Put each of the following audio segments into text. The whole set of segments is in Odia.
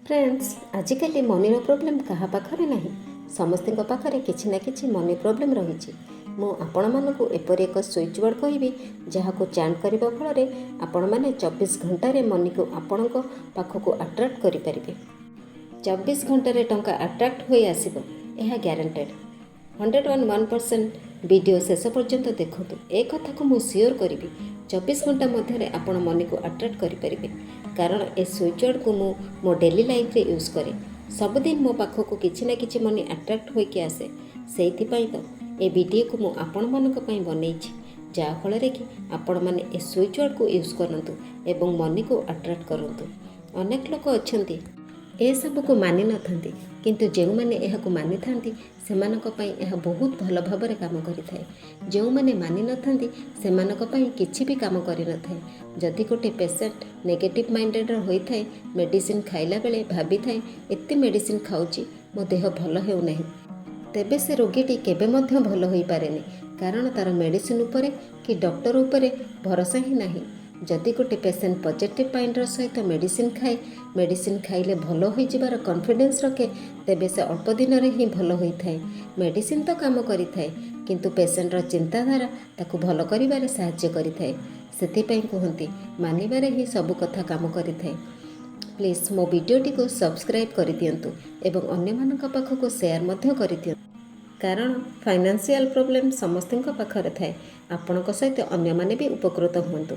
ଫ୍ରେଣ୍ଡସ୍, ଆଜିକାଲି ମନିର ପ୍ରୋବ୍ଲେମ୍ କାହା ପାଖରେ ନାହିଁ? ସମସ୍ତଙ୍କ ପାଖରେ କିଛି ନା କିଛି ମନି ପ୍ରୋବ୍ଲେମ୍ ରହିଛି। ମୁଁ ଆପଣମାନଙ୍କୁ ଏପରି ଏକ ସୁଇଚ୍ ୱାର୍ଡ଼ କହିବି, ଯାହାକୁ ଚାଣ୍ଟ କରିବା ଫଳରେ ଆପଣମାନେ 24 ଘଣ୍ଟାରେ ମନିକୁ ଆପଣଙ୍କ ପାଖକୁ ଆଟ୍ରାକ୍ଟ କରିପାରିବେ। 24 ଘଣ୍ଟାରେ ଟଙ୍କା ଆଟ୍ରାକ୍ଟ ହୋଇ ଆସିବ, ଏହା ଗ୍ୟାରେଣ୍ଟେଡ଼, 101%। ଭିଡ଼ିଓ ଶେଷ ପର୍ଯ୍ୟନ୍ତ ଦେଖନ୍ତୁ। ଏ କଥାକୁ ମୁଁ ସିଓର କରିବି, 24 ଘଣ୍ଟା ମଧ୍ୟରେ ଆପଣ ମନିକୁ ଆଟ୍ରାକ୍ଟ କରିପାରିବେ। କାରଣ ଏ ସୁଇଚ୍ ୱାର୍ଡ଼କୁ ମୁଁ ମୋ ଡେଲି ଲାଇଫରେ ୟୁଜ୍ କରେ। ସବୁଦିନ ମୋ ପାଖକୁ କିଛି ନା କିଛି ମନି ଆଟ୍ରାକ୍ଟ ହୋଇକି ଆସେ। ସେଇଥିପାଇଁ ତ ଏ ଭିଡ଼ିଓକୁ ମୁଁ ଆପଣମାନଙ୍କ ପାଇଁ ବନେଇଛି, ଯାହାଫଳରେ କି ଆପଣମାନେ ଏ ସୁଇଚ୍ ୱାର୍ଡ଼କୁ ୟୁଜ୍ କରନ୍ତୁ ଏବଂ ମନିକୁ ଆଟ୍ରାକ୍ଟ କରନ୍ତୁ। ଅନେକ ଲୋକ ଅଛନ୍ତି, ଏସବୁକୁ ମାନିନଥାନ୍ତି, କିନ୍ତୁ ଯେଉଁମାନେ ଏହାକୁ ମାନିଥାନ୍ତି, ସେମାନଙ୍କ ପାଇଁ ଏହା ବହୁତ ଭଲ ଭାବରେ କାମ କରିଥାଏ। ଯେଉଁମାନେ ମାନିନଥାନ୍ତି, ସେମାନଙ୍କ ପାଇଁ କିଛି ବି କାମ କରିନଥାଏ। ଯଦି ଗୋଟେ ପେସେଣ୍ଟ ନେଗେଟିଭ୍ ମାଇଣ୍ଡେଡ଼ର ହୋଇଥାଏ, ମେଡ଼ିସିନ ଖାଇଲା ବେଳେ ଭାବିଥାଏ, "ଏତେ ମେଡ଼ିସିନ ଖାଉଛି, ମୋ ଦେହ ଭଲ ହେଉନାହିଁ", ତେବେ ସେ ରୋଗୀଟି କେବେ ମଧ୍ୟ ଭଲ ହୋଇପାରେନି। କାରଣ ତା'ର ମେଡ଼ିସିନ ଉପରେ କି ଡକ୍ଟର ଉପରେ ଭରସା ହିଁ ନାହିଁ। ଯଦି ଗୋଟେ ପେସେଣ୍ଟ ପଜିଟିଭ୍ ମାଇଣ୍ଡର ସହିତ ମେଡ଼ିସିନ ଖାଏ, ମେଡ଼ିସିନ ଖାଇଲେ ଭଲ ହୋଇଯିବାର କନଫିଡେନ୍ସ ରଖେ, ତେବେ ସେ ଅଳ୍ପ ଦିନରେ ହିଁ ଭଲ ହୋଇଥାଏ। ମେଡ଼ିସିନ ତ କାମ କରିଥାଏ, କିନ୍ତୁ ପେସେଣ୍ଟର ଚିନ୍ତାଧାରା ତାକୁ ଭଲ କରିବାରେ ସାହାଯ୍ୟ କରିଥାଏ। ସେଥିପାଇଁ କୁହନ୍ତି, ମାନିବାରେ ହିଁ ସବୁ କଥା କାମ କରିଥାଏ। ପ୍ଲିଜ୍ ମୋ ଭିଡ଼ିଓଟିକୁ ସବସ୍କ୍ରାଇବ୍ କରିଦିଅନ୍ତୁ ଏବଂ ଅନ୍ୟମାନଙ୍କ ପାଖକୁ ସେୟାର ମଧ୍ୟ କରିଦିଅନ୍ତୁ। କାରଣ ଫାଇନାନ୍ସିଆଲ୍ ପ୍ରୋବ୍ଲେମ୍ ସମସ୍ତଙ୍କ ପାଖରେ ଥାଏ। ଆପଣଙ୍କ ସହିତ ଅନ୍ୟମାନେ ବି ଉପକୃତ ହୁଅନ୍ତୁ।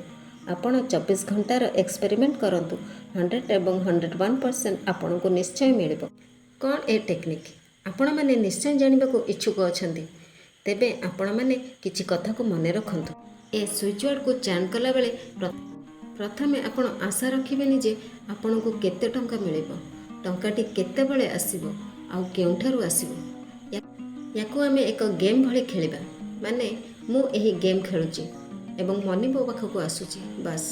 ଆପଣ 24 ଘଣ୍ଟାର ଏକ୍ସପେରିମେଣ୍ଟ କରନ୍ତୁ। 100 ଏବଂ 101% ଆପଣଙ୍କୁ ନିଶ୍ଚୟ ମିଳିବ। କ'ଣ ଏ ଟେକ୍ନିକ୍, ଆପଣମାନେ ନିଶ୍ଚୟ ଜାଣିବାକୁ ଇଚ୍ଛୁକ ଅଛନ୍ତି। ତେବେ ଆପଣମାନେ କିଛି କଥାକୁ ମନେ ରଖନ୍ତୁ। ଏ ସୁଇଚ୍ ୱାର୍ଡ଼କୁ ଚାଣ୍ଟ କଲାବେଳେ ପ୍ରଥମେ ଆପଣ ଆଶା ରଖିବେନି ଯେ ଆପଣଙ୍କୁ କେତେ ଟଙ୍କା ମିଳିବ, ଟଙ୍କାଟି କେତେବେଳେ ଆସିବ ଆଉ କେଉଁଠାରୁ ଆସିବ। ୟାକୁ ଆମେ ଏକ ଗେମ୍ ଭଳି ଖେଳିବା। ମାନେ ମୁଁ ଏହି ଗେମ୍ ଖେଳୁଛି ଏବଂ ମନି ମୋ ପାଖକୁ ଆସୁଛି। ବାସ୍,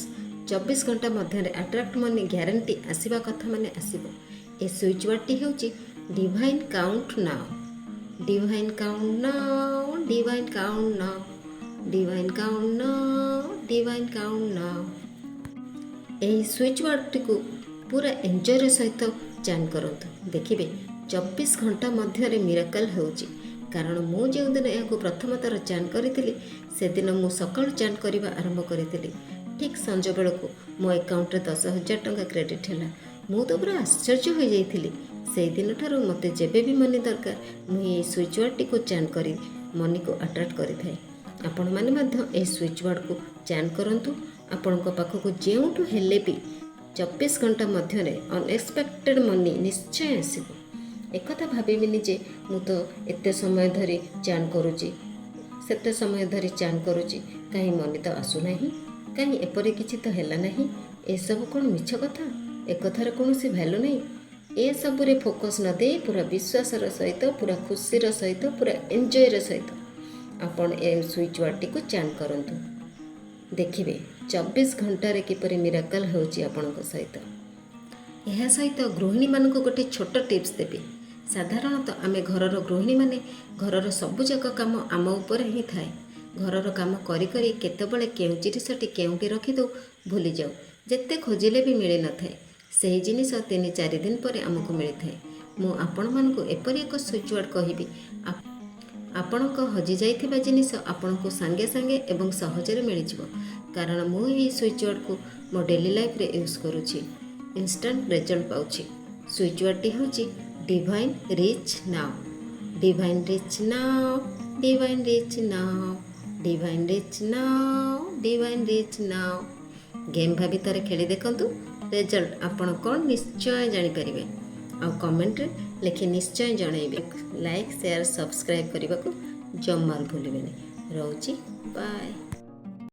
24 ଘଣ୍ଟା ମଧ୍ୟରେ ଆଟ୍ରାକ୍ଟ ମନି ଗ୍ୟାରେଣ୍ଟି। ଆସିବା କଥା ମାନେ ଆସିବ। ଏ ସୁଇଚ୍ ୱାର୍ଡ଼ଟି ହେଉଛି divine count now, divine count now, divine count now, divine count now, divine count now। ଏହି ସୁଇଚ୍ ୱାର୍ଡ଼ଟିକୁ ପୁରା ଏନ୍ଜୟର ସହିତ ଚାଣ୍ଟ କରନ୍ତୁ। ଦେଖିବେ, 24 ଘଣ୍ଟା ମଧ୍ୟରେ ମିରାକଲ୍ ହେଉଛି। କାରଣ ମୁଁ ଯେଉଁଦିନ ଏହାକୁ ପ୍ରଥମ ଥର ଚାଣ୍ଟ କରିଥିଲି, ସେଦିନ ମୁଁ ସକାଳୁ ଚାଣ୍ଟ କରିବା ଆରମ୍ଭ କରିଥିଲି। ଠିକ୍ ସଞ୍ଜ ବେଳକୁ ମୋ ଆକାଉଣ୍ଟରେ 10,000 ଟଙ୍କା କ୍ରେଡ଼ିଟ୍ ହେଲା। ମୁଁ ତ ପୁରା ଆଶ୍ଚର୍ଯ୍ୟ ହୋଇଯାଇଥିଲି। ସେଇଦିନଠାରୁ ମୋତେ ଯେବେ ବି ମନି ଦରକାର, ମୁଁ ଏହି ସୁଇଚ୍ ୱାର୍ଡ଼ଟିକୁ ଚାଣ୍ଟ କରି ମନିକୁ ଆଟ୍ରାକ୍ଟ କରିଥାଏ। ଆପଣମାନେ ମଧ୍ୟ ଏହି ସୁଇଚ୍ ୱାର୍ଡ଼କୁ ଚାଣ୍ଟ କରନ୍ତୁ। ଆପଣଙ୍କ ପାଖକୁ ଯେଉଁଠୁ ହେଲେ ବି 24 ଘଣ୍ଟା ମଧ୍ୟରେ ଅନଏକ୍ସପେକ୍ଟେଡ଼ ମନି ନିଶ୍ଚୟ ଆସିବ। ଏକଥା ଭାବିବିନି ଯେ ମୁଁ ତ ଏତେ ସମୟ ଧରି ଚାଣ୍ଟ କରୁଛି, ସେତେ ସମୟ ଧରି ଚାଣ୍ଟ କରୁଛି, କାହିଁ ମନି ତ ଆସୁନାହିଁ, କାହିଁ ଏପରି କିଛି ତ ହେଲା ନାହିଁ, ଏସବୁ କ'ଣ ମିଛ କଥା, ଏକଥାର କୌଣସି ଭ୍ୟାଲୁ ନାହିଁ। ଏସବୁରେ ଫୋକସ୍ ନ ଦେଇ ପୁରା ବିଶ୍ୱାସର ସହିତ, ପୁରା ଖୁସିର ସହିତ, ପୁରା ଏନ୍ଜୟର ସହିତ ଆପଣ ଏ ସୁଇଚ୍ ୱାର୍ଡ଼ଟିକୁ ଚାଣ୍ଟ କରନ୍ତୁ। ଦେଖିବେ, 24 ଘଣ୍ଟାରେ କିପରି ମିରାକଲ୍ ହେଉଛି ଆପଣଙ୍କ ସହିତ। ଏହା ସହିତ ଗୃହିଣୀମାନଙ୍କୁ ଗୋଟେ ଛୋଟ ଟିପ୍ସ ଦେବି। ସାଧାରଣତଃ ଆମେ ଘରର ଗୃହିଣୀମାନେ, ଘରର ସବୁଯାକ କାମ ଆମ ଉପରେ ହିଁ ଥାଏ। ଘରର କାମ କରି କରି କେତେବେଳେ କେଉଁ ଜିନିଷଟି କେଉଁଠି ରଖିଦେଉ, ଭୁଲିଯାଉ। ଯେତେ ଖୋଜିଲେ ବି ମିଳିନଥାଏ। ସେହି ଜିନିଷ 3-4 ଦିନ ପରେ ଆମକୁ ମିଳିଥାଏ। ମୁଁ ଆପଣମାନଙ୍କୁ ଏପରି ଏକ ସୁଇଚ୍ ୱାର୍ଡ଼ କହିବି, ଆପଣଙ୍କ ହଜିଯାଇଥିବା ଜିନିଷ ଆପଣଙ୍କୁ ସାଙ୍ଗେ ସାଙ୍ଗେ ଏବଂ ସହଜରେ ମିଳିଯିବ। କାରଣ ମୁଁ ଏହି ସୁଇଚ୍ ୱାର୍ଡ଼କୁ ମୋ ଡେଲି ଲାଇଫରେ ୟୁଜ୍ କରୁଛି, ଇନଷ୍ଟାଣ୍ଟ ରେଜଲ୍ଟ ପାଉଛି। ସୁଇଚ୍ ୱାର୍ଡ଼ଟି ହେଉଛି divine rich now, divine rich now, divine rich now, divine rich now, divine rich now। Game ଭାବି ଥରେ ଖେଳି ଦେଖନ୍ତୁ। ରେଜଲ୍ଟ ଆପଣ କ'ଣ ନିଶ୍ଚୟ ଜାଣିପାରିବେ। ଆଉ କମେଣ୍ଟରେ ଲେଖି ନିଶ୍ଚୟ ଜଣାଇବେ। ଲାଇକ୍, ସେୟାର, ସବସ୍କ୍ରାଇବ୍ କରିବାକୁ ଜମାରୁ ଭୁଲିବେନି। ରହୁଛି, ବାଏ।